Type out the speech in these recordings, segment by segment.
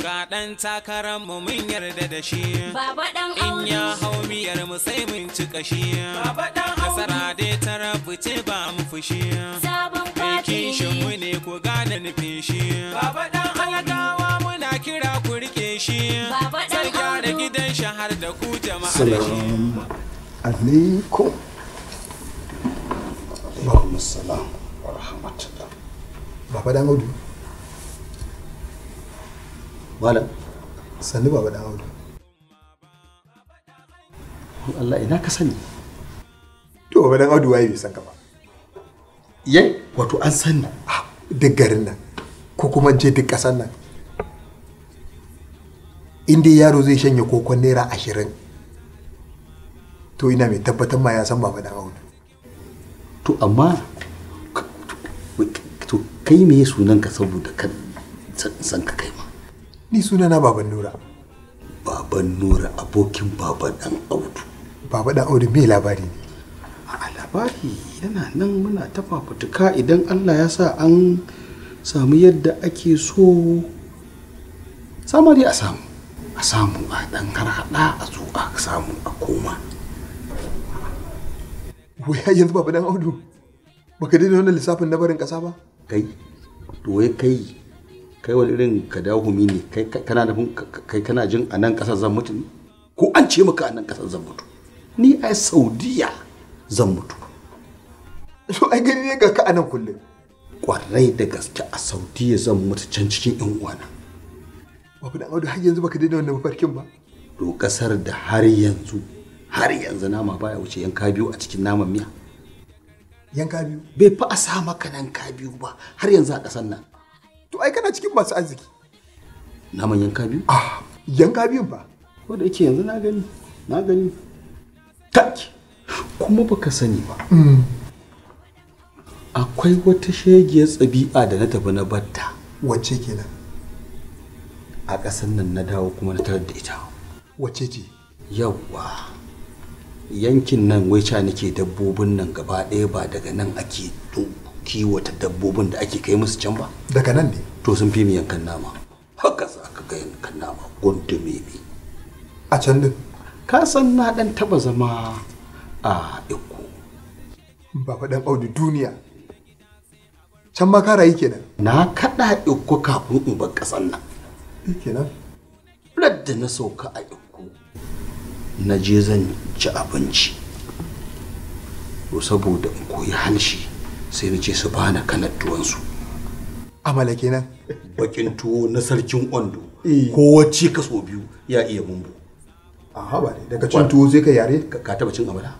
Ga ɗan takarar mu mun yarda da shi. Baba dan In ya Audu. hau miyar mu sai mun ci kashi. Baba dan Audu. Nasara dai ta rabu ce ba mu fushi. Sabon Mai fati. kishin mu ne ku gane nufin shi. Baba dan Audu. Talakawa muna kira ku rike shi. Baba dan Sai gyara Audu. gidan shi har da ku jama'ar shi. Salamu alaikum. Alaikum salam wa rahmatullah. Baba dan Audu. Malam, Sannu Baba dan Audu. Allah ina ka sani. To Baba dan Audu waye bai san ka ba. Ye, wato an sani. Ah, duk garin nan ko kuma in ce duk ƙasar nan. In dai yaro zai shanye kokon ₦20 to ina mai tabbatar ma ya san Baba dan Audu. To amma to kai me sunan ka saboda kan san ka kai ma. Ni sunana Baban Nura. Baban Nura abokin Baban Dan Audu. Baba dan Audu me labari ne? A labari yana nan muna ta fafutuka idan Allah ya sa an samu yadda ake so. Sama dai a samu. A samu a dan harhaɗa a zo a samu a koma. Wai har yanzu Baba dan Audu baka daina wannan lissafin na barin ƙasa ba? Kai, to wai kai wani irin ka dahumi ne, kai kana nufin kai kana jin a nan ƙasar zan mutu ne? Ko an ce maka a nan ƙasar zan mutu? Ni a Saudiya zan mutu. To ai gani ne ga ka a nan kullum. Kwarai da gaske a Saudiya zan mutu can cikin yan uwana. Baba dan Audu har yanzu baka daina wannan mafarkin ba? To ƙasar da har yanzu nama baya wuce yanka biyu a cikin naman miya. Yanka biyu? Bai fi a sa maka yanka biyu ba har yanzu a ƙasar nan. To ai kana cikin masu arziki. Naman yanka biyu? Ah, yanka biyun ba. Ko da yake yanzu na gani. Tak! Kuma baka sani ba. Akwai wata shegiyar tsabi'a da na tafi na batta. Wacce kenan? A ƙasar nan na dawo kuma na tarar da ita. Wacce ce? Yawwa. Yankin nan wai ca nake dabbobin nan gaba ɗaya ba daga nan ake kiwata dabbobin da ake kai musu can ba. Daga nan ne? To sun fi mu yankan nama. Haka za ka ga yankan nama gundume ne. A can din? Ka san na ɗan taɓa zama a Ikko. Baba dan Audu duniya. Can ma ka rayu kenan? Na kaɗa Ikko kafin in bar ƙasar nan. Kenan? Da na sauka a Ikko, na je zan ci abinci. To saboda in koyi halshi sai na ce su bani kalar tuwonsu. Amala kenan? Bakin tuwo na sarkin Ondo. Ko wacce kaso biyu ya iya mumbu. Aha ba dai daga cin tuwo sai ka yare? Ka taba cin amala?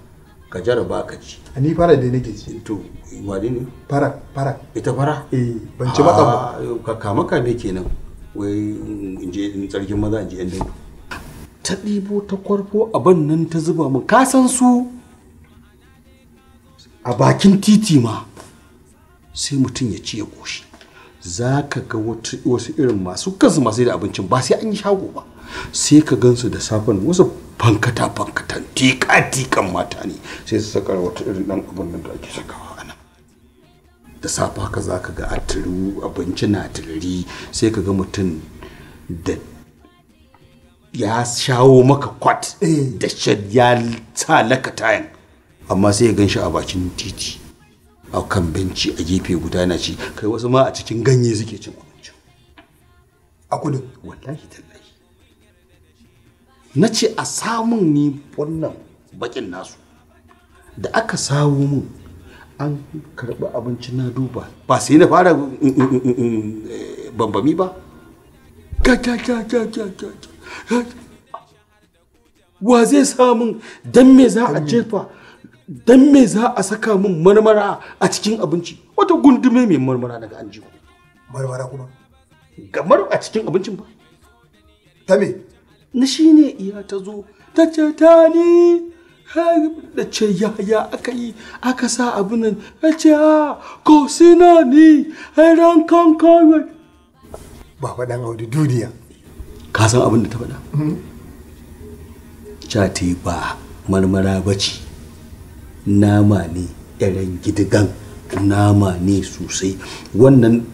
Ka jaraba ka ci. Ni fara da nake ci. To wane ne? Fara fara. Ita fara? Eh, ban ci matsa ba. Ka kama kame kenan. Wai in je in tsarkin maza in je yan daudu. Ta ɗibo ta kwarfo abin nan ta zuba min. Ka san su a bakin titi ma sai mutum ya ci ya ƙoshi. Za ka ga wasu irin masu kansu masu da abincin ba sai an yi shago ba. Sai ka gansu da safen wasu fankata fankatan tika tikan mata ne sai su saka wata irin ɗan abin nan da ake sakawa a nan. Da safe haka za ka ga a turu abinci na tururi sai ka ga mutum da ya shawo maka kwat da shad ya sa laka tayan amma sai ya gan shi a bakin titi a kan benci a gefe guda na ci kai wasu ma a cikin ganye suke cin abincin. A kudu? Wallahi tallahi. Na ce a samun ni wannan bakin nasu da aka sawo mun an karɓi abinci na duba ba sai na fara bambami ba. Wa zai samun dan me za a jefa dan me za a saka min marmara a cikin abinci wata gundume mai marmara daga an jiko. Marmara kuma? Gamar a cikin abincin ba. Ta me? Na shi ne iya ta zo ta ce ta ni da ce yaya aka yi aka sa abin nan ta ce a ko sina ni ran kan kawai. Baba dan Audu duniya. Ka san abin da ta faɗa? Cati ba marmara ba ce, nama ne irin gidigan nama ne sosai. Wannan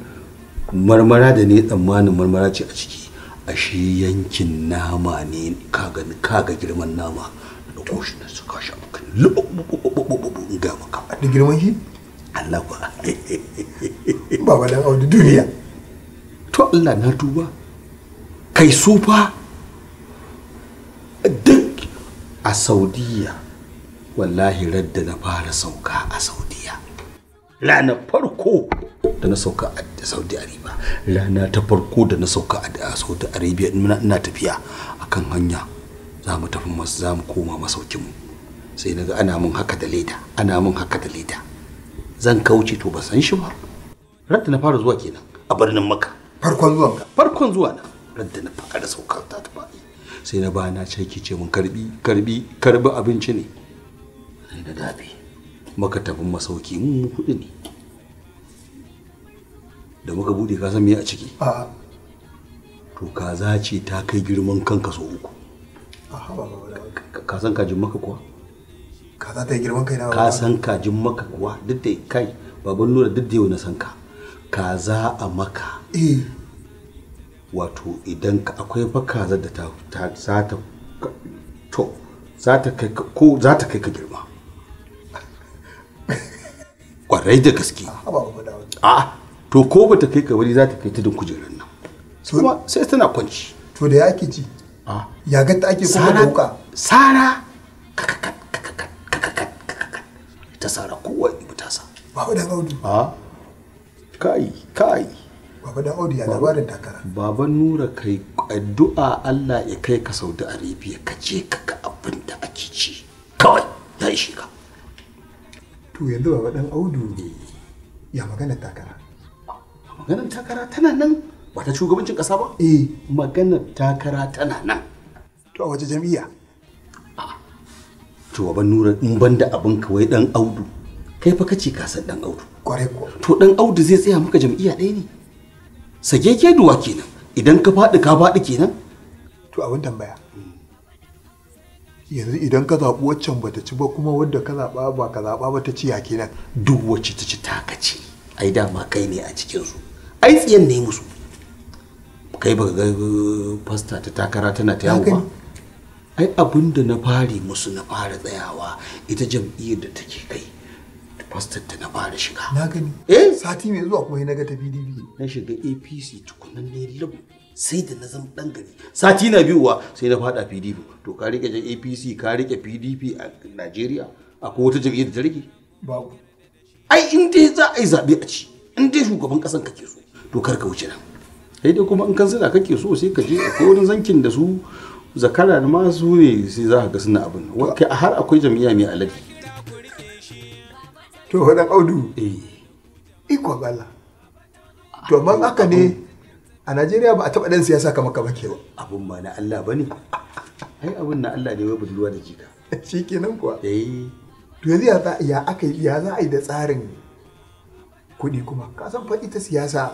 marmara da ne tsammanin marmara ce a ciki, Ashe yankin nama ne, kaga girman nama da koshi na suka sha kan lubu ga maka da girman shi. Allah ba Baba Dan Audu duniya. To Allah na tuba kai su fa duk a Saudiya. Wallahi radda na fara sauka a Saudiya, ranar farko da na sauka a Saudi Arabia, rana ta farko da na sauka a Saudi Arabia, ina tafiya akan hanya za mu tafi masu, za mu koma masaukinmu, sai naga ana mun haka da leda, ana mun haka da leda, zan kauce to ba san shi ba. Radda na fara zuwa kenan a birnin Makka. Farkon zuwan ka? Farkon zuwa na, radda na fara sauka ta tafi, sai na ba na ce ce mun karbi karbi karbi abinci ne. Sai na dafe muka tafi masauki, mu hudu ne. Da muka bude ka san me a ciki? A'a. To kaza ce ta kai girman kanka sau 3. A'a baba. Ka san kajin maka kuwa? Kaza ta yi girman kai na. Ka san kajin maka kuwa? Duk da kai baban Nura, duk da yau na san ka. Kaza a maka. Eh. Wato idan ka akwai fa kaza da ta za ta to za ta kai ko za ta kai ka girma. Kwarai da gaske. A'a baba. A'a. To ko bata kai ka wuri za ta kai tudun kujerar nan. Kuma sai tana kwanci. To da ya ake ci? A. Ya ga ta ake kuma da wuka? Sara kakakat kakakat kakakat kakakat. Ta sara kowa ibu ta sa. Baba Dan Audu. A. Kai kai. Baba Dan Audu ya labarin takara. Baban Nura kai addu'a Allah ya kai ka Saudi Arabia ka je ka ga abin da ake ci. Kawai ya ishe ka. To yanzu Baba Dan Audu ya magana takara. Maganar takara tana nan, ba ta shugabancin kasa ba? Eh, maganar takara tana nan. To a wace jam'iyya? To baban Nura, in banda abin ka wai Dan Audu. Kai fa kace ka san Dan Audu. Kwarai ko. To Dan Audu zai tsaya maka jam'iyya ɗaya ne? Sagege duwa kenan. Idan ka faɗi ka faɗi kenan. To abin tambaya. Yanzu idan ka zaɓi waccan bata ci ba kuma wadda ka zaɓa ba ka zaɓa ba ta ci ya kenan. Duk wacce ta ci taka ce. Ai dama kai ne a cikin su. Ai tsiyan ne musu. Kai baka ga fasta ta takara tana ta yawo ba? Ai abin da na fare musu na fara tsayawa ita jam'iyyar da take kai fastar ta na fara shiga. Na gani. Eh, sati mai zuwa kuma na ga ta PDP. Na shiga APC tukunan ne lub sai da na zama dan gari. Sati na biyuwa sai na fada PDP. To ka rike APC ka rike PDP a Najeriya akwai wata jam'iyyar da ta rike? Babu. Ai in dai za a yi zaɓe a ci, in dai shugaban ƙasan kake so, to kar ka wuce nan. Sai dai kuma in kansila kake so sai ka je akwai wurin zankin da su zakara da ma su ne sai za ka ga suna abin. Kai har akwai jam'iyya mai alade. To Dan Audu. Eh. Ikon Allah. To amma haka ne a Najeriya ba a taɓa ɗan siyasa kamar ka bake ba. Abun ba na Allah ba ne. Ai abun na Allah ne wai budurwa da jika. Shi kenan kuwa. Eh. To yanzu ya aka ya za a yi da tsarin kuɗi kuma ka san fa ita siyasa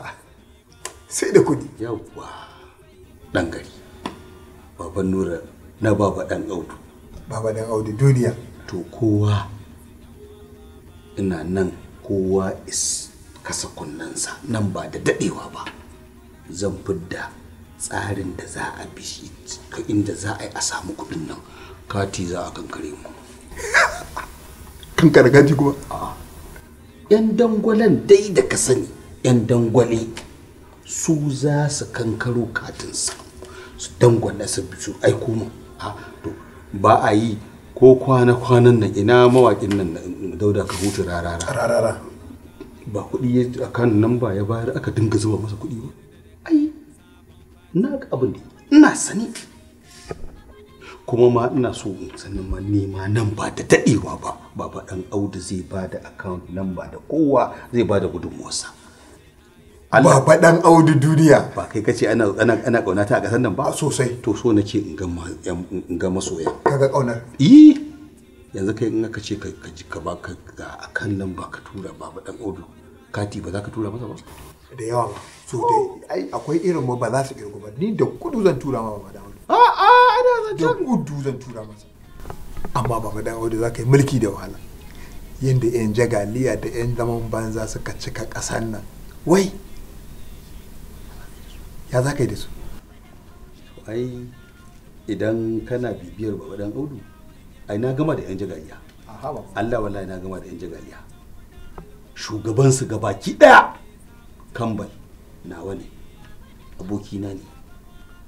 sai da kuɗi. Yawwa ɗan gari. Baban Nura na Baba Dan Audu. Baba Dan Audu duniya. To kowa ina nan kowa is kasa kunnensa nan ba da daɗewa ba. Zan fidda tsarin da za a bi shi inda za a yi a samu kuɗin nan kati za a kankare mu. Kankare kati kuma? A'a. 'Yan dangwalen dai da ka sani, 'yan dangwale su za su kankaro katinsa su dangwale su aiko mu. To ba a yi ko kwana-kwanan nan ina mawaƙin nan Dauda ka hutu rarara. Rarara. Ba kuɗi a kan nan ba ya bayar aka dinga zuba masa kuɗi ba. Ai, na ga abin da ina sani. Kuma ma ina so in sanin ma nema nan ba da daɗewa ba. Baba Dan Audu zai ba da account number da kowa zai ba da gudunmuwarsa. Baba Dan Audu duniya. Ba kai kace ana ana ana kaunata a ƙasar nan ba? Sosai. To so nake in ga masoya. Kaga kaunar. Eh. Yanzu kai in aka ce ka ji ka ba ka ga akan lamba ka tura Baba Dan Audu kati ba za ka tura masa ba? Da yawa ma. So dai ai akwai irin mu ba za su kirgu ba. Ni da kudu zan tura ma Baba Dan Audu. A'a ana zancen. Da kudu zan tura masa. Amma Baba Dan Audu za ka yi mulki da wahala. Yanda 'yan jagaliya da 'yan zaman banza suka cika ƙasar nan. Wai ya za ka yi da su? Ai idan kana bibiyar Baba Dan Audu, ai na gama da yan jagaliya. Allah wallahi na gama da yan jagaliya. Shugaban su gabaki daya Kambal nawa ne, abokina ne.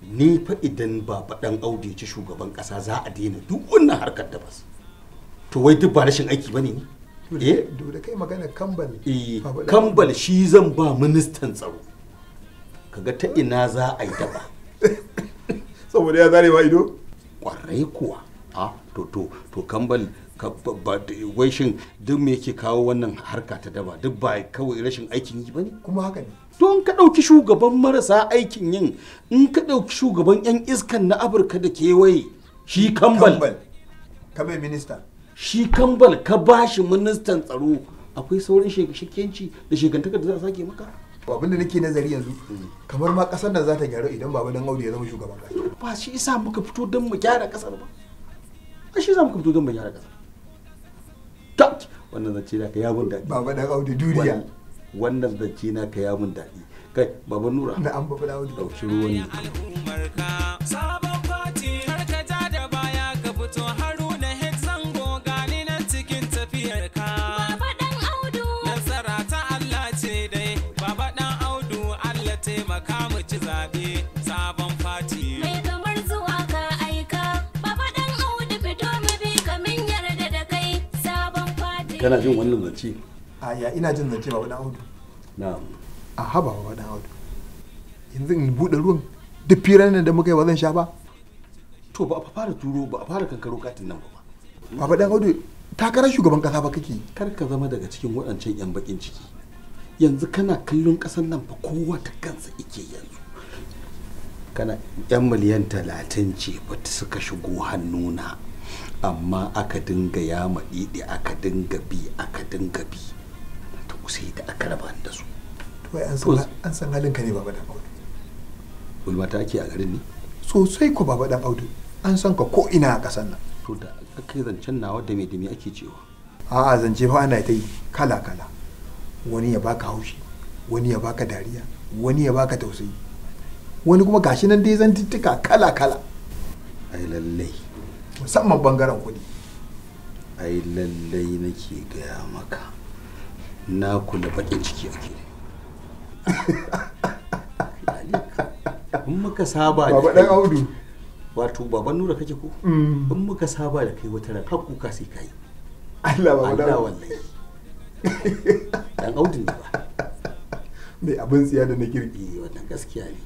Ni fa idan Baba Dan Audu ya ci shugaban kasa za a daina duk wannan harkar da bas. To wai duk ba rashin aiki bane ni? Eh, da kai magana Kambal. Eh, Kambal shi zan ba ministan tsaro. Kaga ta ina za a yi daba. Saboda ya zare ma ido? Kwarai kuwa. A to Kambal wai shin duk me yake kawo wannan harka ta daba duk ba kawai rashin aikin yi bane? Kuma haka ne. Don ka ɗauki shugaban marasa aikin yin, in ka ɗauki shugaban 'yan iskan na Afirka da kewaye, shi Kambal. Kambal minista. Shi Kambal ka bashi ministan tsaro, akwai sauran shekenci da shekantakar da za a sake maka? Abin da nake nazari yanzu, kamar ma kasar nan za ta gyaru idan Baba Dan Audu ya zama shugaban kasa. Ba shi isa muka fito don mu gyara kasar ba. Ba shi isa muka fito don mu gyara kasar. Tak! Wannan zance naka ya mun daɗi. Baba Dan Audu duniya. Wannan zance naka ya mun daɗi. Kai, Baba Nura. Na'am Baba Dan Audu. Ɗauki ruwan nan. Sabon fati kar ka ja da baya ka fito Haruna H Zango gani nan cikin tafiyar ka. Baba Dan Audu. Nasara ta Allah ce dai Baba Dan Audu Allah taimaka mu ci zaɓe sabon fati. Mai kamar zuwa ka aika. Baba Dan Audu fito mu bi ka min yarda da kai sabon fati. Kana jin wannan zance? A ya ina jin zance Baba Dan Audu. Na'am. A haba Baba Dan Audu. Yanzu in buɗe ruwan duk firan nan da muka yi ba zan sha ba. To ba a fara turo ba a fara kankaro katin nan ba. Baba Dan Audu takarar shugaban kasa ba kake. Kar ka zama daga cikin waɗancan 'yan bakin ciki. Yanzu kana kallon ƙasar nan fa kowa ta kansa ike yanzu. Kana 'yan miliyan 30 ce ba suka shigo hannuna. Amma aka dinga yama ɗiɗi aka dinga bi aka dinga bi. To sai da aka raba da su. To ai an san halin ka ne Baba Dan Audu. Gulma ta ake a garin ne? Sosai ko Baba Dan Audu. An san ka ko ina a ƙasar nan. To da aka yi zancen nawa da me da me ake cewa? A'a zance fa ana ta yi kala kala. Wani ya baka haushi, wani ya baka dariya, wani ya baka tausayi. Wani kuma gashi nan dai zantuttuka kala kala. Ai lallai. Musamman bangaren kuɗi. Ai lallai nake gaya maka. Na kula bakin ciki ake. In muka saba da Baba Dan Audu. Wato Baban Nura kake ko? In muka saba da kai wata ran har kuka sai kai. Allah Baba Dan Allah Audu. wallahi. Dan Audu ne ba. Mai abin tsiya da na kirki. Eh wannan gaskiya ne.